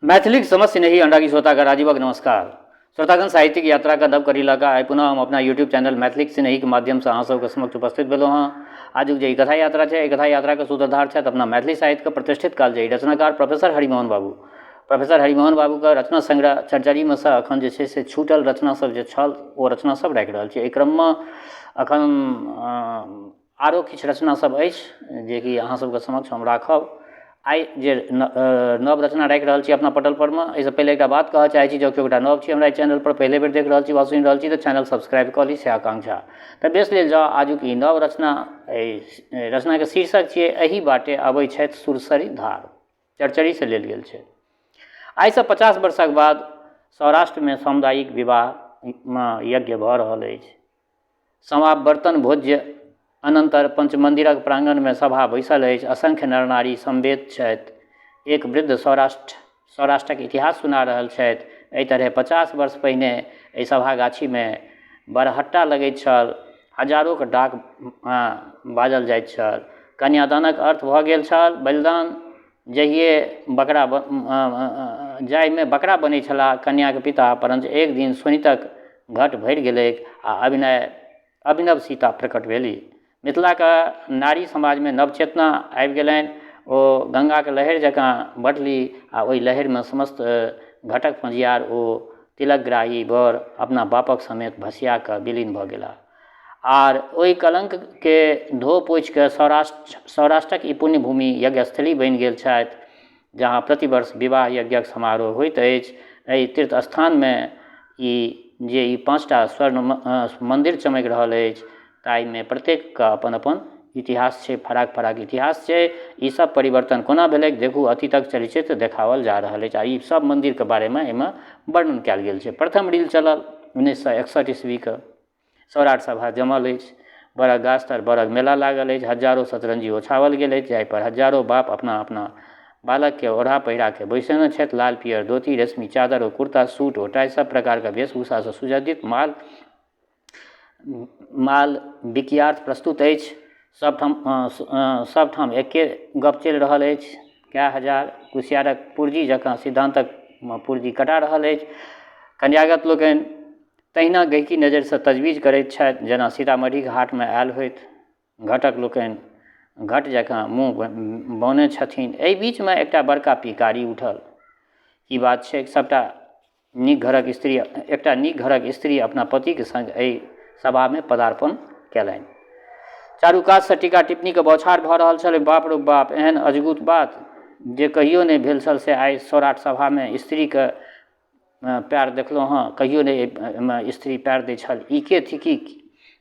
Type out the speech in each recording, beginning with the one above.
मैथिलीक समस्त स्नेही अनुरागी श्रोतागण राजीवक नमस्कार। श्रोतागण, साहित्यिक यात्राक नव कड़ी लऽ कऽ आइ पुनः हम अपना यूट्यूब चैनल मैथिलीक स्नेहीक माध्यमसँ अहाँ सबके समक्ष उपस्थित भेलहुँ हँ। आजुक जे ई कथा यात्रा छै, एहि कथा यात्राक सूत्रधार छथि अपना मैथिली साहित्यके प्रतिष्ठित कालजयी रचनाकार प्रोफेसर हरिमोहन बाबू। प्रोफेसर हरिमोहन बाबूके रचना संग्रह चर्चरीमे सँ एखन जे छै से छूटल रचना सब जे छल ओ रचना सब राखि रहल छी। एहि क्रममे एखन आरो किछु रचना सब अछि जेकि अहाँ सबके समक्ष हम राखब। आइ जे नव रचना राखि रहल छी अपना पटल परमे, एहिसँ पहिले एकटा बात कहऽ चाहै छी, जँ केओ गोटा नव छी हमरा एहि चैनल पर पहिले बेर देख रहल छी वा सुनि रहल छी तऽ चैनल सब्सक्राइब कऽ ली, से आकांक्षा। तऽ बेस लेल जाउ आजुक ई नव रचना। एहि रचनाके शीर्षक छियै एहि बाटे अबै छथि सुरसरि धार, चर्चरीसँ लेल गेल छै। आइसँ 50 वर्षक बाद सौराष्ट्रमे सामुदायिक विवाहमे यज्ञ भऽ रहल अछि। समावर्तन भोज्य अनन्तर पञ्चमन्दिरक प्राङ्गणमे सभा बैसल अछि। असंख्य नरनारी समवेत छथि। एक वृद्ध सौराष्ट्रक इतिहास सुना रहल छथि। एहि तरहेँ 50 वर्ष पहिने एहि सभागाछीमे बरहट्टा लगैत छल। हजारोक डाक बाजल जाइत छल। कन्यादानक अर्थ भऽ गेल छल बलिदान। जहिए बकरा जाहिमे बकरा बनै छलाह कन्याक पिता, परञ्च एक दिन शोणितक घट भरि गेलैक आ अभिनव सीता प्रकट भेली। मिथिलाक नारी समाजमे नव चेतना आबि गेलनि। ओ गङ्गाक लहरि जकाँ बढ़ली आ ओहि लहरिमे समस्त घटक पँजियार ओ तिलकग्राही वर अपना बापक समेत भसिया कऽ विलीन भऽ गेलाह। आर ओहि कलङ्कके धो पोछि कऽ सौराष्ट्रक ई पुण्यभूमि यज्ञस्थली बनि गेल छथि, जहाँ प्रतिवर्ष विवाह यज्ञक समारोह होइत अछि। एहि तीर्थ स्थानमे ई जे ई 5टा स्वर्ण मन्दिर चमकि रहल अछि, ताहिमे प्रत्येकके अपन अपन इतिहास छै, फराक फराक इतिहास छै। ई सब परिवर्तन कोना भेलै देखू, अतीतक चलचित्र देखाओल जा रहल अछि आ ई सब मन्दिरके बारेमे एहिमे वर्णन कयल गेल छै। प्रथम रील चलल 1961 ईस्वीके। सौराठ सभा जमल अछि, बड़क गाछ तर बड़क मेला लागल अछि, हजारो सतरञ्जी ओछाओल गेल अछि, जाहिपर हजारो बाप अपना अपना बालकके ओढ़ा पहिराके बैसेने छथि। लाल पियर धोती, रेशमी चादर ओ कुर्ता, सूट ओ टाइ, सब प्रकारके वेशभूषासँ सुसज्जित माल बिकियार्थ प्रस्तुत अछि। सबठाम एके गप चलि रहल अछि। कए हजार कुसियारक पुर्जी जकाँ सिद्धान्तक पुर्जी कटा रहल अछि। कन्यागत लोकनि तहिना गहिकी नजरिसँ तजबीज करैत छथि जेना सीतामढ़ीके हाटमे आयल होथि। घटक लोकनि घट जकाँ मुँह बौने छथिन। एहि बीचमे एकटा बड़का पिहकारी उठल। की बात छैक, सबटा नीक घरक स्त्री, एकटा नीक घरक स्त्री अपना पतिक सङ्ग एहि सभामे पदार्पण कयलनि। चारू कातसँ टीका टिप्पणीके बौछार भऽ रहल छल। बाप रौ बाप, एहन अजगुत बात जे कहियो नहि भेल छल से आइ सौराठ सभामे स्त्रीके पएर देखलहुँ हँ। कहियो नहि एहिमे स्त्री पएर दै छल। ई के थिकी,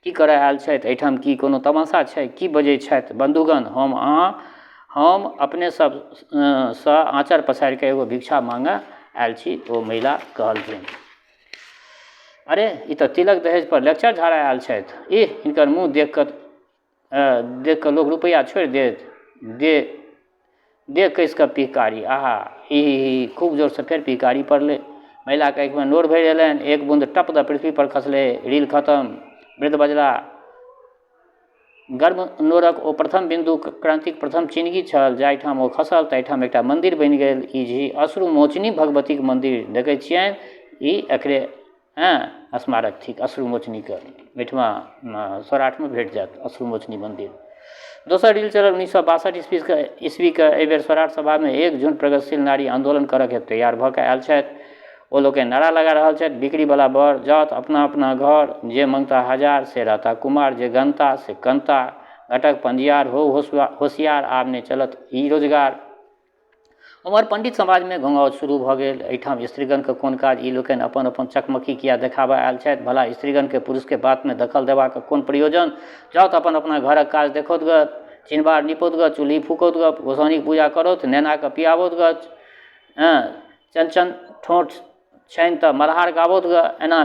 की करऽ आयल छथि एहिठाम? की कोनो तमाशा छै? की बजै छथि? बन्धुगण, हम अपने सबसँ आँचर पसारिकऽ एगो भिक्षा माँगऽ आयल छी, ओ महिला कहलथिन। अरे, ई तऽ तिलक दहेज पर लेक्चर झाड़ऽ आयल छथि। इह, हिनकर मुँह देखिकऽ लोक रुपैआ छोड़ि देत? दे देह कसि कऽ पिहकारी, आहा ही ही ही, खूब जोरसँ फेर पिहकारी पड़लै। महिलाके आँखिमे नोर भरि अयलनि। एक बून्द टप दऽ पृथ्वी पर खसलै। रील खतम। वृद्ध बजला, गर्म नोरक ओ प्रथम बिन्दु क्रान्तिक प्रथम चिनगी छल। जाहिठाम ओ खसल ताहिठाम एकटा मन्दिर बनि गेल। ई जी अश्रुमोचनी भगवतीक मन्दिर देखै छियनि, ई एकरे स्मारक थिक अश्रुमोचनीके। एहिठमा सौराठमे भेट जायत अश्रुमोचनी मन्दिर। दोसर रील चलल 1962 ईस्वीके। एहिबेर सौराठ सभामे एक झुण्ड प्रगतिशील नारी आन्दोलन करऽके तैयार भऽ कऽ आयल छथि। ओ लोकनि नारा लगा रहल छथि, बिक्रीवला बर जाउथ अपना अपना घर, जे मङ्गता हजार से रहता कुमार, जे गनता से कनता, घटक पञ्जियार हो होशियार, आब नहि चलत ई रोजगार। ओम्हर पण्डित समाजमे घोँघाउज शुरू भऽ गेल। एहिठाम स्त्रीगणके कोन काज? ई लोकनि अपन अपन चकमकी किएक देखाबऽ आयल छथि? भला स्त्रीगणके पुरुषके बातमे दखल देबाक कोन प्रयोजन? जाउथ अपन अपना घरक काज देखौथ गऽ, चिनबार निपौथ गऽ, चूल्हि फूकौथ गऽ, गोसाउनिक पूजा करौथ, नेनाके पियाबौथ गऽ, हँ चन चन ठोँठ छनि तऽ मल्हार गाबौथ गऽ, एना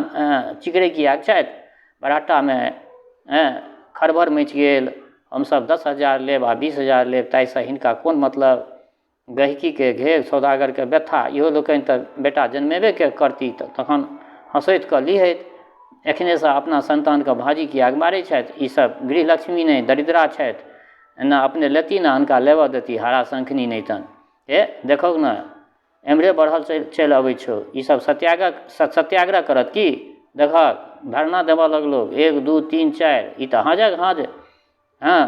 चिकरै किएक छथि? बरहट्टामे खड़बड़ मचि गेल। हमसभ 10,000 लेब आ 20,000 लेब ताहिसँ हिनका कोन मतलब? गहिकीके घेघ, सौदागरके व्यथा। इहो लोकनि तऽ बेटा जनमेबे करती तऽ तखन हँसोथि कऽ लिहथि। एखनेसँ अपना सन्तानके भाँजी किएक मारै छथि? ई सब गृहलक्ष्मी नहि दरिद्रा छथि। ने अपने लेती ने अनका लेबऽ देती, हरा शंखनी नहि तन। हे देखहक ने, एम्हरे बढ़ल चलि अबै छौ। ई सब सत्याग्रह सत्याग्रह करत की? देखहक, धरना देबऽ लगलौ। 1 2 3 4, ई तऽ हाँजक हाँज हँ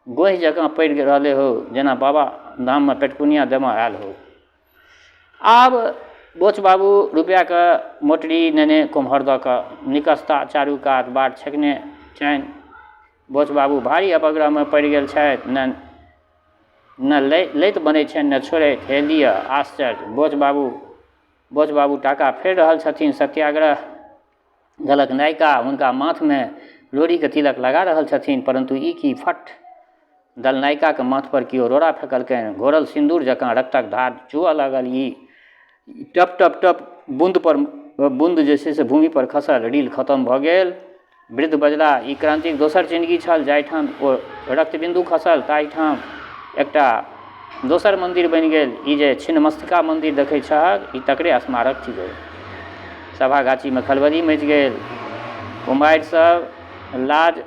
गोहि जकाँ पड़ि रहलै हौ, जेना बाबा धाममे पेटकुनिया देबऽ आयल हो। आब बोच बाबू रुपैआके मोटरी नेने कोम्हर दऽ कऽ निकसता, चारू कात बाट छेकने छनि। बोच बाबू भारी अपग्रहमे पड़ि गेल छथि। ने ने लैत बनै छनि ने छोड़ैत। हे लिअ, आश्चर्य! बोच बाबू टाका फेर रहल छथिन। सत्याग्रह दलक नायिका हुनका माथमे रोड़ीके तिलक लगा रहल छथिन। परन्तु ई की? फट! दल नायिकाके माथपर केओ रोड़ा फेकलकनि। घोरल सिन्दूर जकाँ रक्तक धार चुअऽ लागल। ई टप टप टप बूँद पर बूँद जे छै से भूमि पर खसल। रील खतम भऽ गेल। वृद्ध बजलाह, ई क्रान्तिक दोसर चिनगी छल। जाहिठाम ओ रक्तबिन्दु खसल ताहिठाम एकटा दोसर मन्दिर बनि गेल। ई जे छिन्नमस्तिका मन्दिर देखै छहक, ई तकरे स्मारक थिकै। सभागाछीमे खलबली मचि गेल। कुमारि सब लाज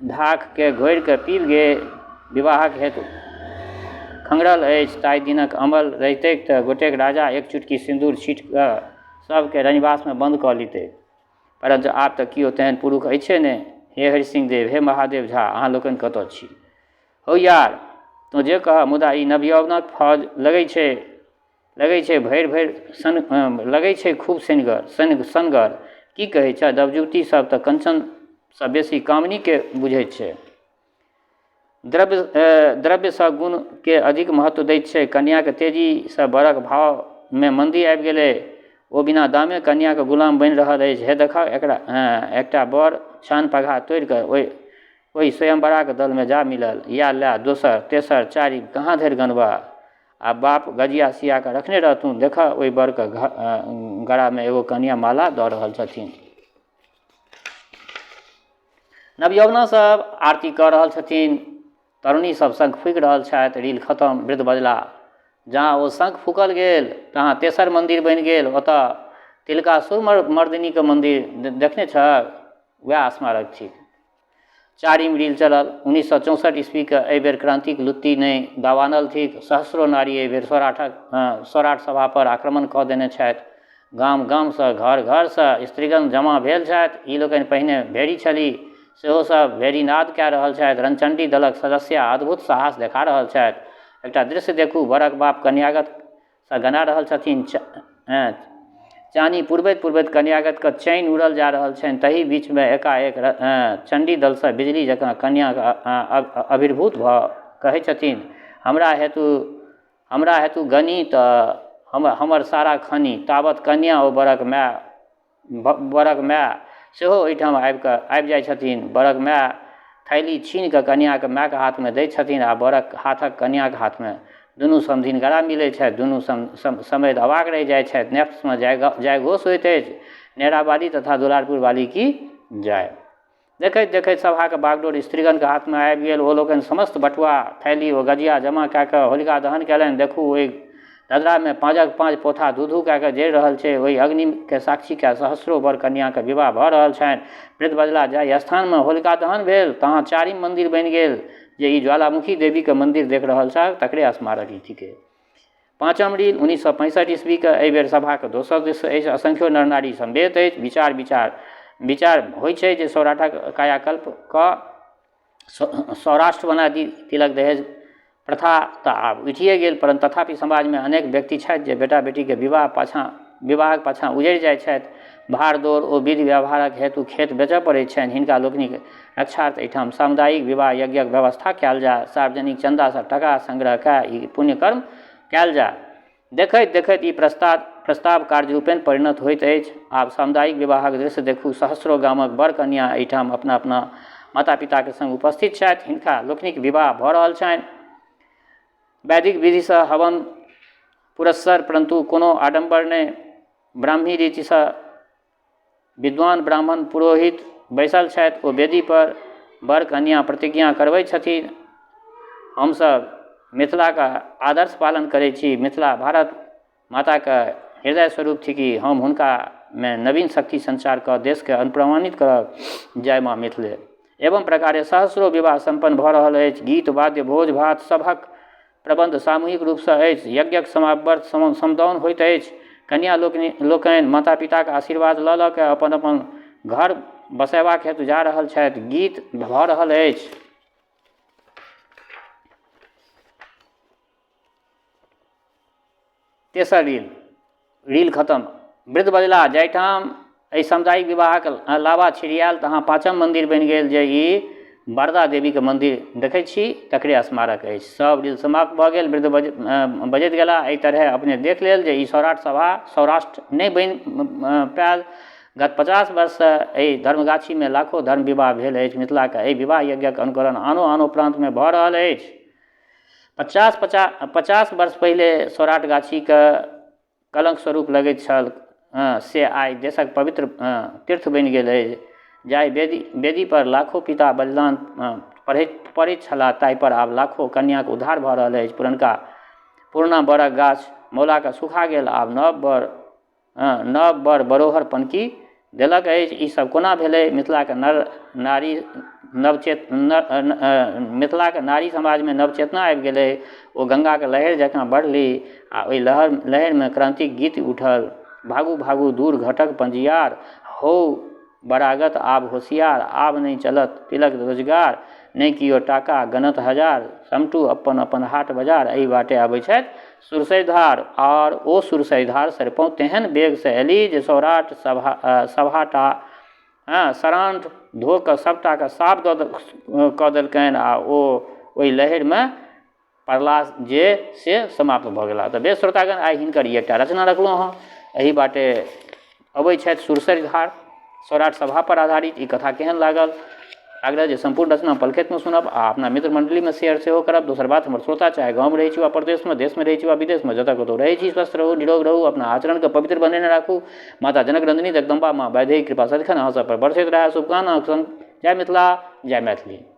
धाखके घोरि कऽ पीबि गेल। विवाहक हेतु खंगरल अछि। ताहि दिनक अमल रहितैक तऽ गोटेक राजा एक चुटकी सिन्दूर छीटि कऽ सभकेँ रनिवासमे बन्द कऽ लितैक। परञ्च आब तऽ केओ तेहन पुरुख अछिए नहि। हे हरिसिंह देव, हे महादेव झा, अहाँ लोकनि कतऽ छी? हौ यार, तोँ जे कहह, मुदा ई नवयौवनक फौज लगै छै, लगै छै भरि भरि सन लगै छै खूब सनिगर सन सनगर। की कहै छह, नवयुवती सभ तऽ कंचनसँ बेसी कामिनीके बुझैत छै। द्रव्यसँ गुणके अधिक महत्व दैत छै। कन्याके तेजीसँ बरक भावमे मन्दी आबि गेलै। ओ बिना दामे कन्याके गुलाम बनि रहल अछि। हे देखह एकरा, एकटा बर छान पगहा तोड़िकऽ ओहि स्वयंवराके दलमे जा मिलल। इएह लए दोसर, तेसर, चारिम, कहाँ धरि गनबह? आ बाप गजिया सिया कऽ रखने रहथुन। देखह ओहि बरके गरामे एगो कन्या माला दऽ रहल छथिन। नवयौवना सब आरती कऽ रहल छथिन। तरुणी सब शंख फूकि रहल छथि। रील खतम। वृद्ध बजला, जहाँ ओ शंख फूकल गेल तहाँ तेसर मन्दिर बनि गेल। ओतऽ तिलकासुर मर्दिनीके मन्दिर देखने छहक? वएह स्मारक थिक। चारिम रील चलल। 1964 ईस्वीके एहिबेर क्रान्तिक लुत्ती नहि दावानल थिक। सहस्रो नारी एहिबेर सौराठ सभापर आक्रमण कऽ देने छथि। गाम गामसँ, घर घरसँ स्त्रीगण जमा भेल छथि। ई लोकनि पहिने भेड़ी छली, सेहो सब भेड़ीनाद कए रहल छथि। रणचण्डी दलक सदस्या अद्भुत साहस देखा रहल छथि। एकटा दृश्य देखू। वरक बाप कन्यागतसँ गना रहल छथिन। चानी पुरबैत पुरबैत कन्यागतके चैन उड़ल जा रहल छनि। तही बीचमे एकाएक चण्डी दलसँ बिजली जकाँ कन्या आविर्भूत भऽ कहै छथिन, हमरा हेतु गनी तऽ हमर सारा खनी। तावत कन्या ओ वरक माय सेहो ओहिठाम आबि जाइ छथिन। वरक माय थैली छीनि कऽ कन्याके मायके हाथमे दै छथिन आ वरक हाथक कन्याके हाथमे। दुनू समधिन गरा मिलै छथि। दुनू समधि अवाक रहि जाइ छथि। नेफ्समे जयघोष होइत अछि, नेहरावाली तथा दुलारपुर वाली की जय। देखैत देखैत सभाके बागडोर स्त्रीगणके हाथमे आबि गेल। ओ लोकनि समस्त बटुआ, थैली ओ गजिया जमा कए कऽ होलिका दहन कयलनि। देखू, ओहि ददरामे पाँचक पाँच पोथा धू धू कए कऽ जरि रहल छै। ओहि अग्निके साक्षी कए सहस्रो वर कन्याके विवाह भऽ रहल छनि। वृद्ध बजला, जाहि स्थानमे होलिका दहन भेल तहाँ चारिम मन्दिर बनि गेल। जे ई ज्वालामुखी देवीके मन्दिर देख रहल छहक, तकरे स्मारक ई थिकै। पाँचम रील 1965 ईस्वीके एहिबेर सभाके दोसर दृश्य अछि। असंख्यो नर नारी समवेत अछि। विचार विचार विचार होइ छै जे सौराठक कायाकल्प कऽ सौराष्ट्र बना दी। तिलक दहेज प्रथा तऽ आब उठिए गेल, परन्तु तथापि समाजमे अनेक व्यक्ति छथि जे बेटा बेटीके विवाहक पाछाँ उजड़ि जाइ छथि। भार दौड़ ओ विधि व्यवहारक हेतु खेत बेचऽ पड़ैत छनि। हिनका लोकनिक रक्षार्थ एहिठाम सामुदायिक विवाह यज्ञक व्यवस्था कयल जाय। सार्वजनिक चन्दासँ टाका संग्रह कए ई पुण्यकर्म कयल जाय। देखैत देखैत ई प्रस्ताव कार्यरूपेण परिणत होइत अछि। आब सामुदायिक विवाहक दृश्य देखू। सहस्रो गामक वर कन्या एहिठाम अपना अपना माता पिताके संग उपस्थित छथि। हिनका लोकनिक विवाह भऽ रहल छनि। वैदिक विधिसँ हवन पुरस्सर, परन्तु कोनो आडम्बर नहि। ब्राह्मी रीतिसँ विद्वान ब्राह्मण पुरोहित बैसल छथि। ओ वेदीपर वर कन्या प्रतिज्ञा करबै छथिन। हमसभ मिथिलाके आदर्श पालन करै छी। मिथिला भारत माताके हृदय स्वरूप थिकी। हम हुनकामे नवीन शक्ति सञ्चार कऽ देशके अनुप्रमाणित करब। जय माँ मिथिले। एवं प्रकारे सहस्रो विवाह सम्पन्न भऽ रहल अछि। गीत वाद्य भोज भात सभक प्रबन्ध सामूहिक रूपसँ अछि। यज्ञक समावर्त समदाउन होइत अछि। कन्या लोकनि लोकनि माता पिताक आशीर्वाद लऽ लऽ कऽ अपन अपन घर बसेबाक हेतु जा रहल छथि। गीत भऽ रहल अछि। तेसर रील रील खतम। वृद्ध बजलाह, जाहिठाम एहि सामुदायिक विवाहक लावा छिड़ियायल तहाँ पाँचम मन्दिर बनि गेल जे ई वरदा देवीके मन्दिर देखै छी तकरे स्मारक अछि। सब रील समाप्त भऽ गेल। वृद्ध बजैत गेलाह, एहि तरहे अपने देख लेल जे ई सौराठ सभा सौराष्ट्र नहि बनि पायल। गत 50 वर्षसँ एहि धर्मगाछीमे लाखो धर्म विवाह भेल अछि। मिथिलाक एहि विवाह यज्ञक अनुकरण आनो आनो प्रान्तमे भऽ रहल अछि। 50 वर्ष पहिले सौराठ गाछीके कलङ्क स्वरूप लगैत छल से आइ देशक पवित्र तीर्थ बनि गेल अछि। जाहि वेदीपर लाखो पिता बलिदान पड़ैत छलाह ताहिपर आब लाखो कन्याक उद्धार भऽ रहल अछि। पुरनका पुरना बड़क गाछ मौलाके सुखा गेल, आब नव बड़ नव बर बरोहर पनकी देलक अछि। ई सब कोना भेलै? मिथिलाके नर नारी नवचेत मिथिलाके नारी समाजमे नवचेतना आबि गेलै। ओ गङ्गाके लहरि जकाँ बढ़ली आ ओहि लहरिमे क्रान्तिक गीत उठल। भागू भागू दूर घटक पँजियार, हौ बरागत आब होशियार, आब नहि चलत तिलक रोजगार, नहि किओ टाका गनत हजार, समटू अपन अपन हाट बजार, एहि बाटे अबै छथि सुरसरि धार। आओर ओ सुरसरि धार सरिपहुँ तेहन वेगसँ अयली जे सौराठ सभा सभाटा हँ सरान्ठ धो कऽ सभटाके साफ दऽ कऽ देलकनि आ ओ ओहि लहरिमे पड़ला जे से समाप्त भऽ गेला। तऽ बेस श्रोतागण, आइ हिनकर ई एकटा रचना रखलहुँ हँ। एहि बाटे अबै छथि सुरसरि धार, सौराठ सभापर आधारित ई कथा केहन लागल? आग्रह जे सम्पूर्ण रचना पलखतिमे सुनब आ अपना मित्र मण्डलीमे शेयर सेहो करब। दोसर बात, हमर श्रोता चाहे गाममे रहै छी वा परदेशमे, देशमे रहै छी वा विदेशमे, जतऽ कतहु रहै छी, स्वस्थ रहू, निरोग रहू, अपना आचरणके पवित्र बनेने राखू। माता जनक नन्दिनी जगदम्बा माँ वैदेही कृपा सदिखन अहाँ सबपर बरसैत रहए। शुभकामना संग जय मिथिला, जय मैथिली।